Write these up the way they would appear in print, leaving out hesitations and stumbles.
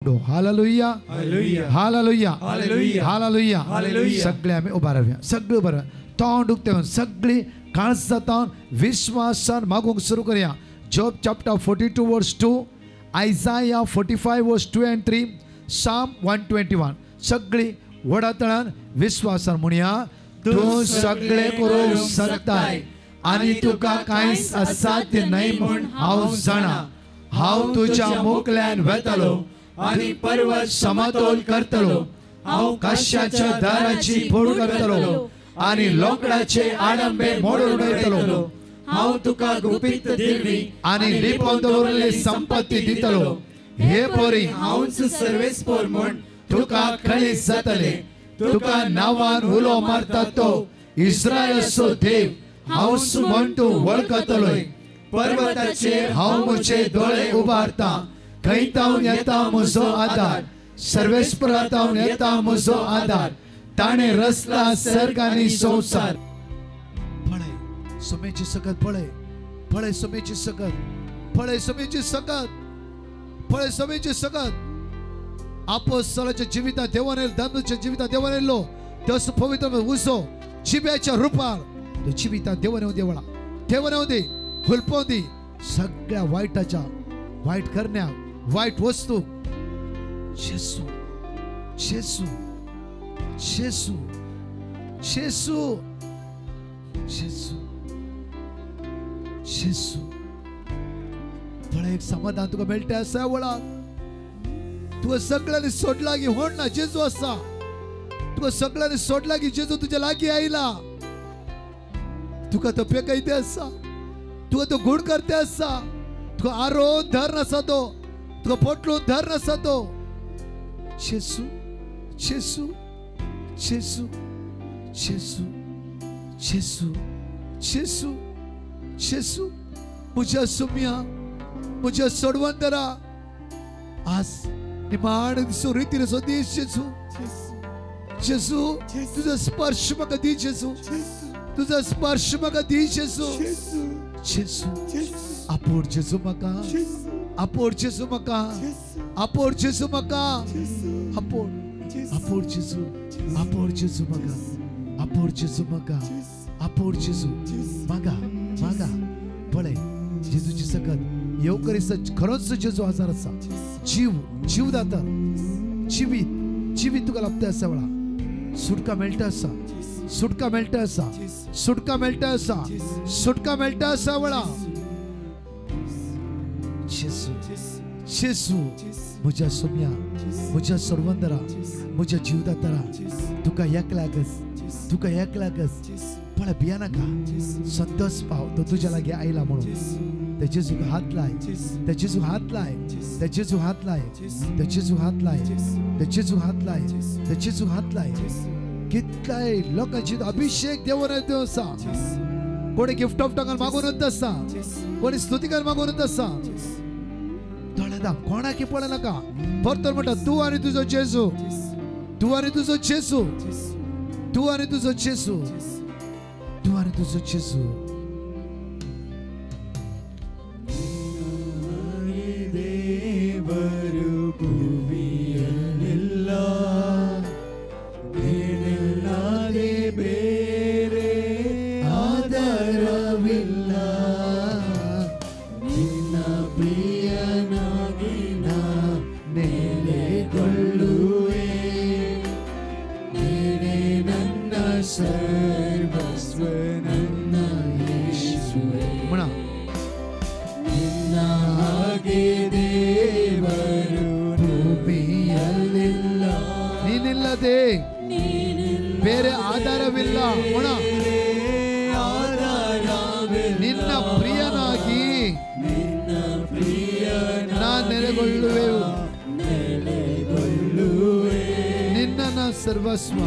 उडो. Hallelujah, hallelujah, hallelujah. सगळे आमी उबा रावया, सगळे उबा रावया, तोंड उक्तें, सगळी काळजांत विश्वासान मागूंक सुरू करया. Job chapter 42 verse 2, Isaiah 45 verse 2 and 3, Psalm 121. सगळी व्हडा तळान विश्वासान म्हणया, तूं सगळे करूंक शकताय आनी तुका कांयच असाध्य न्हय म्हूण हांव जाणा. हांव तुज्या मोकल्यान वेतलो आनी पर्वत समतोल करतलो. हांव काश्याच्या दाराची फोड करतलो आनी लोकडाचे आडंबे मोडून उडयतलो. हांव तुका गुपीत दिल्ली आनी लिपोवन दवरिल्ली संपत्ती दितलो. हे परी हांवच सर्वेस्पर म्हूण तुका कळीत जातलें. तुका नांवान उलो मारता तो इस्रायलाचो देव हांवच म्हूण तूं वळखतलोय. पर्वताचेर हांव म्हजे दोळे उबारता, खंय तावन येता म्हजो आदार? सर्वेस्परा तावन येता म्हजो आदार. ताणें रचला सर्ग आनी संवसार. पळय सुमेची सकत, पळय, पळय सुमेची सकत, पळय सुमेची सकत, पळय सुमेची सकत. आपोस्तलाच्या जिवितात देवान येयलो, दानूच्या जिवितात देवान येयलो, तसो पवित्र उजो जिब्याच्या रुपार तो जिवितात देवान येवं देवळा, देवान येवं दे, हुलपोवन दी सगळ्या वायटाच्या, वायट करण्या, वायट वस्तू. जेसू, जेसू, जेसू, जेसू, जेसू, जेसू. पळय एक समाधान तुका मेळटा आसा वळाक. तुका सगळ्यांनी सोडला की म्हण ना जेजू आसा. तुका सगळ्यांनी सोडला की जेजू तुज्या लागीं आयला. तुका तो पेकयते आसा, तुका तो गुण करते आसा. तुका आरोवन धर नासा तो, तुका पोटलून धर नासा तो. जेसू, जेसू, जेसू, जेसू, जेसू, जेसू, जेसू. म्हज्या सुम्या, म्हज्या सोडवंतरा, आज निमाण दिसो रितीन असो दीस. जेजू, जेजू, तुजो स्पर्श म्हाका दी जेजू, तुजो स्पर्श म्हाका दी जेजू. जेजू आपोड, जेजू म्हाका आपोड, जेजू म्हाका आपोड, जेजू म्हाका आपोड, आपोड जेजू, आपोड जेजू म्हाका आपोड, जेजू म्हाका आपोड, जेजू मागा, मागा. पळय जेजूची सकत येवकरीस खरोच जेजू आजार आसा. जीव, जीव दाता, जिवीत, जिवीत तुका लाभता आसा वेळा. सुटका मेळटा आसा, सुटका मेळटा आसा, सुटका मेळटा आसा, सुटका मेळटा आसा वेळा. जेजू, जेजू, म्हज्या सोम्या, म्हज्या सर्वंदरा, म्हज्या जीवदातारा, तुका एकल्याकच, तुका एकल्याकच. पळय भिया नाका, संतोष पाव तो तुज्या लागीं आयला म्हणून. त्या जेजूक हात लाय, त्या जेजूक हात लाय, त्या जेजूक हात लाय, त्या जेजूक हात लाय, त्या जेजूक हात लाय, त्या जेजूक हात लाय. कितल्याय लोकांची अभिषेक देवन येतो आसा. कोणी गिफ्ट ऑफ टंगान मागूनच आसा, कोणी स्तुतिकार मागूनच आसा. दोळे दाम, कोणाकी पळय नाका. परतून म्हणटा, तूं आनी तुजो जेजू, तूं आनी तुजो जेजू, तूं आनी तुजो जेजू, तूं आनी तुजो जेजू. ಬೇರೆ ಆಧಾರವಿಲ್ಲ. ನಿನ್ನ ಪ್ರಿಯನಾಗಿ ನಾ ನೆಲೆಗೊಳ್ಳುವೆವು, ನಿನ್ನ ಸರ್ವಸ್ವ,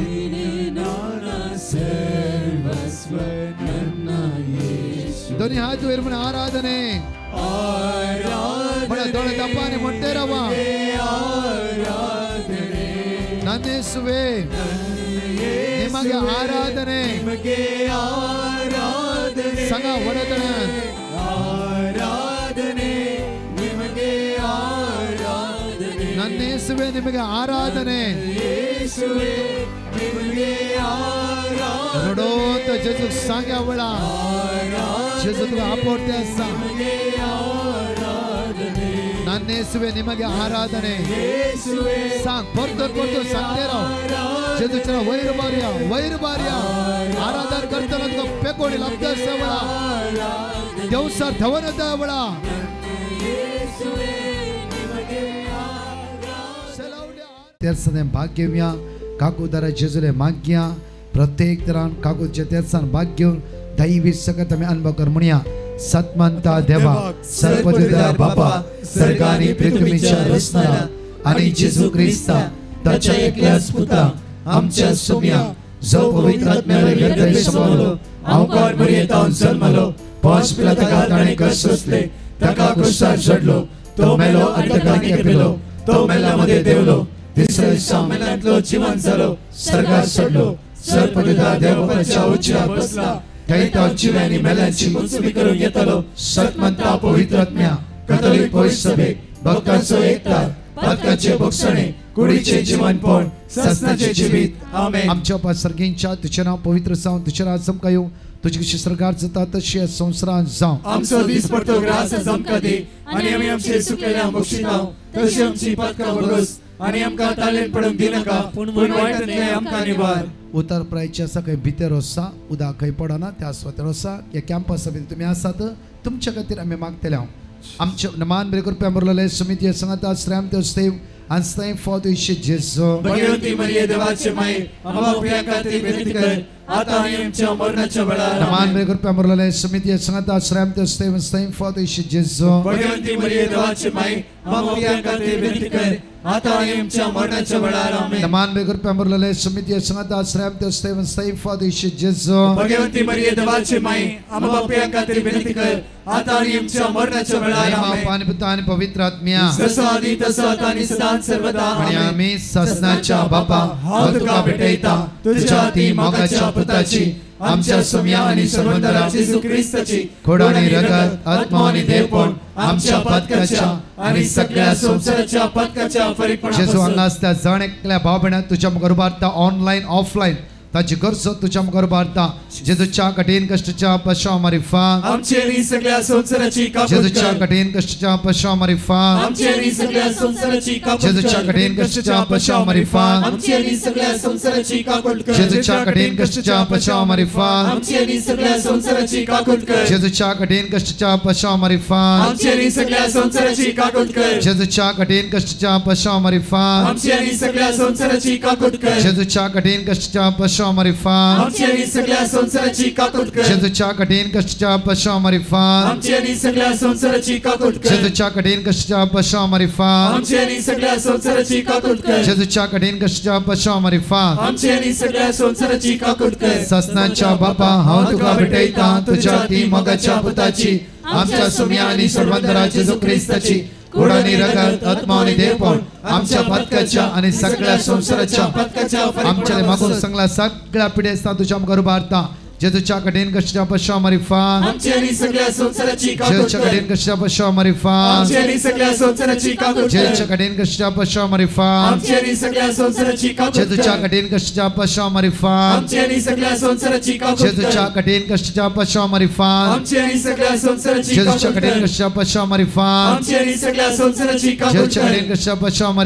ಧ್ವನಿ ಹಾತು ಇರ್ಮನ ಆರಾಧನೆ ದೊಳೆ ದಪ್ಪಾನೆ ಮೊಟ್ಟೆರವ ನನ್ನೇಸುವೆ ನಿಮಗೆ ಆರಾಧನೆ ಸಂಗ ಒಡೆತನ ಆರಾಧನೆ ನಿಮಗೆ ಆರಾಧನೆ ನನ್ನ ಯೇಸುವೆ ನಿಮಗೆ ಆರಾಧನೆ. ಯೇಸುವೆ ನಿಮಗೆ ಆರಾಧನೆ. रडोत जेजू सांग्या वेळा जेजू तुका आपोवते आसा. ನನ್ನ ಯೇಸುವೆ ನಿಮಗೆ ಆರಾಧನೆ. सांग परतून परतून सांगते राव. जेजूच्या वैर बारया वैर बारया आराधन करतना तुका पेकोडी लागता आसा वेळा देवसार धवन येता वेळा. तेरसाने भाग घेवया काकूदारा जेजूले मागया प्रत्येक तरान काकूच्या तेरसान भाग घेवन दैवी सकत आमी अनुभव कर म्हणया. सतमंता देवा सर्वपिता बापा सर्गानी पृथ्वीच्या रचणारा आणि जेजू ख्रिस्ता ताच्या एकल्याच पुता आमच्या सोम्या जो पवित्र आत्म्याले गर्भे समावलो अवकार मरियेतावन जन्मलो पांच पिला ताका ताणें कश्ट सोंसले ताका क्रुसार चडलो तो मेलो आनी ताका केपिलो तो मेल्या मदें देंवलो तिसऱ्या दिसा मेल्यांतलो जिवन जालो सर्गार चडलो सर्वपिता देवाच्या उजव्या बसला थंय जिव्यांनी मेल्यांची मुंचवी करूंक येतालो. सतमंता पवित्र आत्म्या कथोलीक पवित्र सभेक भक्तांचो एकतार पातकाचे भोगसणे कुडीचे जीवनपण ससनाचे जिवीत. आमेन. आमच्या बापा सर्गींच्या तुझें नांव पवित्र जावं तुझें राज आमकां येवं तुजी कशी सरकार जाता तशी ह्या संवसारांत जावं. आमचो दीस पडतो ग्रास आमकां दी आनी आमी आमचे चुकलेल्या बक्षितांव तशी आमची पातकां भोगस आनी आमकां तालेन पडूंक दिनाका पूण वायटांतलें आमकां निवार. उतर प्रायचे आसा खंय भितर आसा उदक खंय पडना त्या सुवातेर आसा ह्या कॅम्पसा भितर तुमी आसात तुमच्या खातीर आमी मागतले हांव. आमचे मान बरे कृपया मुरलेले समिती संगता श्रम देव आणि स्नेह फॉर जेजू. भगवती मरिये देवाचे माई आम्हा पाप्यां खातीर विनंती कर आता आणि आमच्या मरणाच्या वेळार. मान बरे कृपया मुरलेले समिती संगता श्रम देव स्नेह फॉर जेजू. भगवती मरिये देवाचे माई आम्हा पाप्यां खातीर विनंती कर आता आणि आमच्या मरणाच्या वेळार. आमेन. मान बरे कृपया मुरलेले समिती संगता श्रम देव स्नेह फॉर जेजू. भगवती मरिये देवाचे माई आम्हा पाप्यां खातीर विनंती कर आता आणि आमच्या मरणाच्या वेळार. आमेन. पाणी पिता आणि पवित्र आत्म्या जसं आधी तसं आता आणि सदा सर्वदा. आणि आम्ही ससनाच्या बापा हांव तुका भेटयता तुझ्या ती मोगाच्या पुताची आमच्या सोम्या आणि सर्वंतरा जेजू ख्रिस्ताची खोड आणि रगत आत्मा आणि देवपण आमच्या पातकाच्या आणि सगळ्या संसाराच्या पातकाच्या परिपणापासून. जेजू हांगा आसता जण एकल्या भाव भयणाक तुज्या मुखार उबारता ऑनलायन ऑफलायन ताची गरज तुझ्या मुखार उबारता. जेजूच्या कठीण कश्टाच्या पश्चात मारिफा आमचे आणि सगळ्या संसाराची काकूट जेजूच्या कठीण कश्टाच्या पश्चात मारिफा आमचे आणि सगळ्या संसाराची काकूट जेजूच्या कठीण कश्टाच्या पश्चात मारिफा आमचे आणि सगळ्या संसाराची काकूट कर जेजूच्या कठीण कश्टाच्या पश्चात मारिफा आमचे आणि सगळ्या संसाराची काकूट कर जेजूच्या कठीण कश्टाच्या पश्चात मारिफा आमचे आणि सगळ्या संसाराची काकूट कर जेजूच्या कठीण कश्टाच्या पश्चात मारिफा आमचे आणि सगळ्या संसाराची काकूट कर जेजूच्या कठीण कश्टाच्या पश्चात मारिफा आमचे आणि सगळ्या संसाराची काकूट कर जेजूच्या कठीण कश्टाच्या पश्चात मारिफा आमचे आणि सगळ्या संसाराची काकूट कर जेजूच्या कठीण कश्टाच्या पश्चात मारिफा आमचे आणि सगळ्या संसाराची काकूट कर जेजूच्या कठीण कश्टाच्या पश्चात मारिफा आमचे आणि सगळ्या संसाराची काकूट कर. ससनाच्या बापा हांव तुका भेटयता तुझ्या ती मोगाच्या पुताची आमच्या सोम्या आणि सर्वंतरा जेजू ख्रिस्ताची खोड आणि रगत आत्मा आणि देवपण आमच्या पातकाच्या आणि सगळ्या संसाराच्या पातकाच्या आमच्या मागून सांगला सगळ्या पिढ्या तुझ्या मुखार उबारता. जेजूच्या कठीण कश्टाच्या पश्चात मारिफा आमचे आणि सगळ्या संसाराची काकूट जेजूच्या कर कठीण कश्टाच्या पश्चात मारिफा आमचे आणि सगळ्या संसाराची काकूट कर जेजूच्या कठीण कश्टाच्या पश्चात मारिफा आमचे आणि सगळ्या संसाराची काकूट जेजूच्या कर कठीण कश्टाच्या पश्चात मारिफा आमचे आणि सगळ्या संसाराची काकूट जेजूच्या कर कठीण कश्टाच्या पश्चात मारिफा आमचे आणि सगळ्या संसाराची जेजूच्या काकूट कठीण कर कश्टाच्या पश्चात मारिफा आमचे आणि सगळ्या संसाराची काकूट जेजूच्या कर कठीण कश्टाच्या पश्चात मारिफा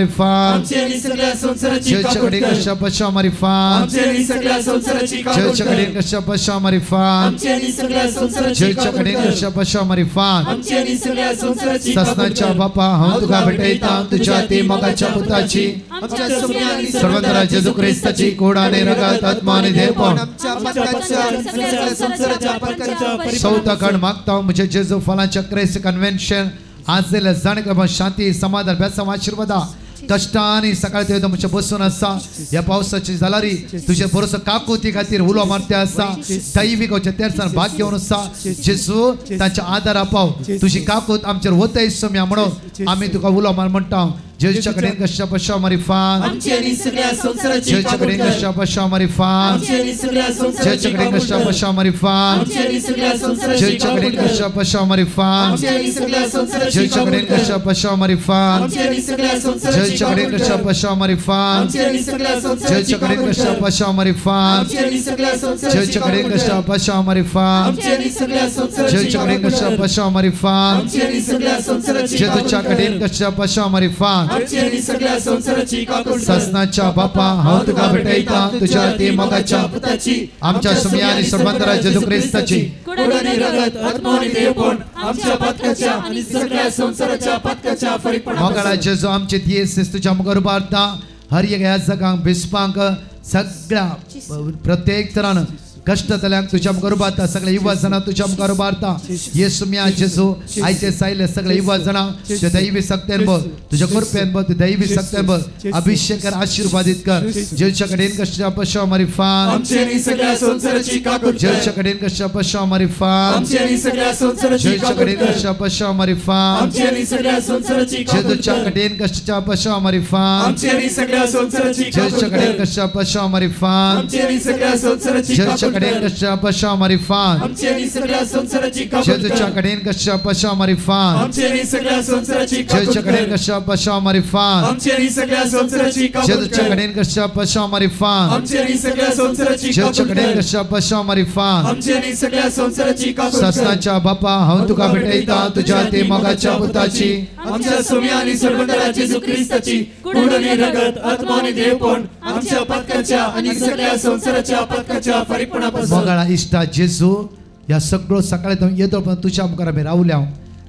आमचे आणि सगळ्या संसाराची जेजूच्या काकूट कठीण कर कश्टाच्या पश्चात मारिफा आमचे आणि सगळ्या संसाराची काकूट जेजूच्या कर कठीण कश्टाच्या पश्चात मारिफा आमचे आणि सगळ्या संसाराची जेजूच्या काकूट कठीण कर कश्टाच्या पश्चात मारिफा आमचे आणि सगळ्या संसाराची काकूट ससनाच्या कर बापा हांव तुका भेटयता तुझ्या ती मोगाच्या पुताची आमच्या सोम्या आणि सर्वंतरा जेजू ख्रिस्ताची खोड आणि रगत आत्मा आणि देवपण आमच्या पातकाच्या आणि सगळ्या संसाराच्या पातकाच्या चौथा खंड मागता म्हणजे जेजू फलांच्या क्रेस कन्व्हेन्शन आज जाणें शांती समाधान बेसांव आशीर्वादा कष्टांनी सकाळी ते तुमचे बसून आसा ह्या पावसाची जालारी तुझे भरोसो काकुती खातीर उलो मारते आसा दैवीक तेरसान भाग घेवन आसा जेजू तांच्या आदारा पाव तुजी काकूत आमचेर वतय सोम्या म्हणून आमी तुका उलो मार म्हणटा. जेजूच्या कडेन कश्या पशा मारिफान आमची आनी सगळ्या संवसाराची जेजूच्या कडेन कश्या पशा मारिफान आमची आनी सगळ्या संवसाराची जेजूच्या कडेन कश्या पशा मारिफान आमची आनी सगळ्या संवसाराची जेजूच्या कडेन कश्या पशा मारिफान आमची आनी सगळ्या संवसाराची जेजूच्या कडेन कश्या पशा मारिफान आमची आनी सगळ्या संवसाराची जेजूच्या कडेन कश्या पशा मारिफान आमची आनी सगळ्या संवसाराची जेजूच्या कडेन कश्या पशा मारिफान आमची आनी सगळ्या संवसाराची जेजूच्या कडेन कश्या पशा मारिफान आमची आनी सगळ्या संवसाराची जेजूच्या कडेन कश्या पशा मारिफान आमची आनी सगळ्या संवसाराची जेजूच्या कडेन कश्या पशा मारिफान आमची आनी सगळ्या संवसाराची काकूळ ससनाच्या बापा हांव तुका भेटयता तुझ्या ती मोगाच्या पुताची आमच्या सुम्या आनी सर्वंतरा जेजू क्रिस्ताची कोड आनी रगत आत्मो आनी देवपण आमच्या पातकाच्या आनी सगळ्या संवसाराच्या पातकाच्या फरीकपणा मोगाळा जेजू आमचे दियेस तुझ्या मुखार उबारता हर एक ह्या जगांक बिस्पांक सगळ्या प्रत्येक तरान कष्ट जाल्यांक तुझ्या मुखार उबारता सगळे युवा जाणां तुझ्या मुखार उबारता येसुम्या जेजू आयचे सायले सगळे युवा जाणां तुझ्या दैवी सक्त्यान बघ तुझ्या कृपेन बघ तुझ्या दैवी सक्त्यान बघ अभिषेक कर आशीर्वादित कर जेजूच्या कडेन कश्या पशा मारिफान आमची आनी सगळ्या संवसाराची काकूळ जेजूच्या कडेन कश्या पशा मारिफान आमची आनी सगळ्या संवसाराची जेजूच्या कडेन कश्या पशा मारिफान आमची आनी सगळ्या संवसाराची जेजूच्या कडेन कश्या पशा मारिफान आमची आनी सगळ्या संवसाराची जेजूच्या कडेन कश्या पशा मारिफान आमची आनी सगळ्या संवसाराची जेजूच्या कडेन कश्या पशा मारिफान आमची आनी सगळ्या संवसाराची जेजूच्या कडेन कश्या पशा मारिफान आमची आनी सगळ्या संवसाराची जेजूच्या कडेन कश्या पशा मारिफान आमची आनी सगळ्या संवसाराची जेजूच्या कडेन कश्या पशा मारिफान आमची आनी सगळ्या संवसाराची जेजूच्या कडेन कश्या पशा मारिफान आमची आनी सगळ्या संवसाराची ससनाच्या बापा हांव तुका भेटयता तुझ्या ते मोगाच्या पुताची आमच्या सुम्या आनी सर्वंतरा जेजू क्रिस्ताची कोड आनी रगत आत्मो आनी देवपण आमच्या पातकाच्या आनी सगळ्या संवसाराच्या पातकाच्या फरीकपणापासून मोगाळा इश्टा जेजू ह्या सगळो सकाळी तूं येतो पण तुझ्या मुखार आमी रावल्या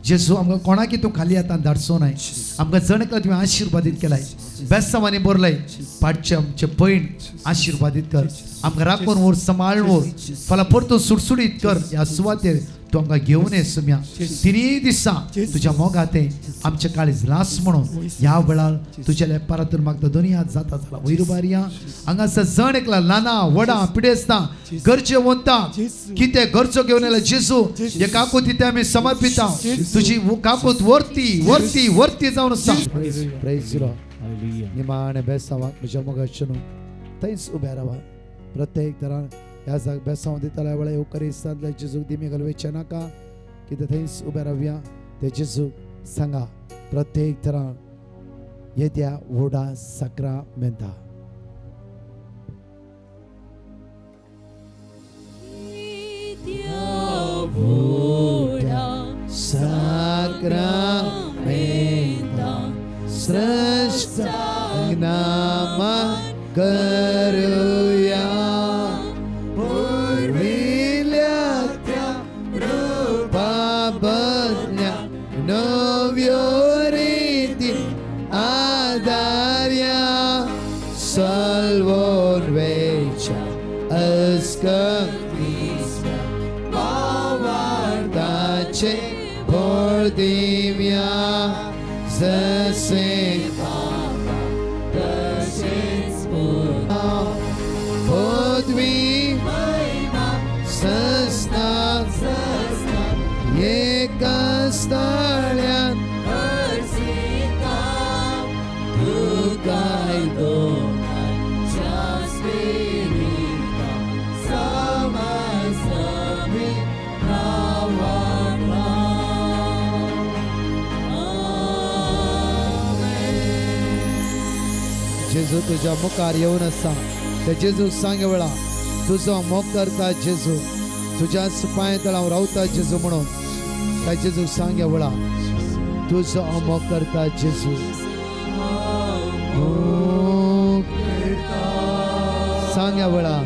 जेजू आमकां कोणाकी तूं खाली आतां धाडचो नाय आमकां जण एकला तुवें आशिर्वादीत केलाय बेसांवांनी भरलाय पाटचे आमचे पयण आशिर्वादीत कर आमकां राखून व्हर सांबाळून व्हर फाल्यां परतून सुडसुडीत कर ह्या सुवातेर तूं आमकां घेवन ये सुम्या तिनूय दिसां तुज्या मोगाते आमचे काळीज लास म्हणून ह्या वेळार तुज्या लेपारातून मागता दोनूय हात जाता जाला वयर उबारया हांगासर जण एकला ल्हाना व्हडा पिडेस्तां गरजे वंता कितें गरजो घेवन येयला जेजू हे काकूत तिथे आमी समर्पिता तुजी काकूत वरती वरती वरती जावन आसा. निमाणें बेसांवाक म्हज्या मोगाचें न्हू थंयच उबे रावा प्रत्येक तरान ह्या जाग बेसांव दितल्या वेळार येवकरिस्तांतल्या जेजूक दिमी घालवेचें नाका कितें थंयच उबे रावया ते जेजूक सांगा प्रत्येक तरान येद्या व्हडा साक्रामेंता. साक्रामेंता श्रेष्ठ नामा करूया पुर्विल्या त्या रूपा बदल्या नव्यो रीती आदार्या सल्वोन वेच्या अस्कतीच्या भावार्थाचे फळ दिव्या जसे बाबा तसेच पुता पदवी महिमा सस्ना एका स्थाळ्यान हर्षिता तुकाय दोनाच्या स्पिरिता समासमी नावाना. जेजू तुझ्या मुखार येवन आसा ते जेजू सांग वेळा तुजो मोग करता जेजू तुझ्याच पांय तळां हांव रावता जेजू म्हणून त्या जेजू सांग वेळा तुजो मोग करता जेजू सांग वेळा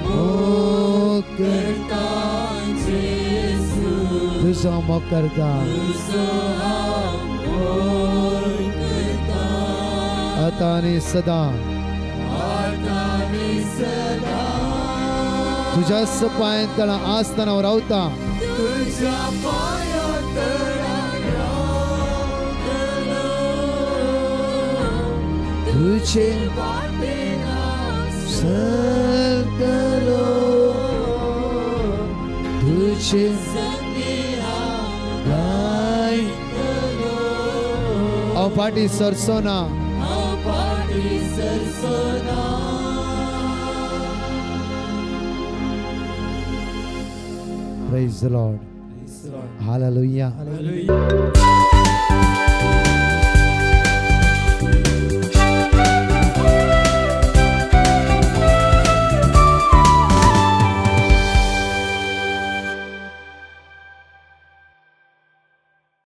मोग करता तुजो मोग करता आता आनी सदा तुझ्याच पांय तळां आसतना हांव रावता तुझे चलतलो तुझे गायतलो हांव फाटीं सरचो ना. हांव फाटीं सरचो ना. Praise the Lord. Praise the Lord. Hallelujah. Hallelujah.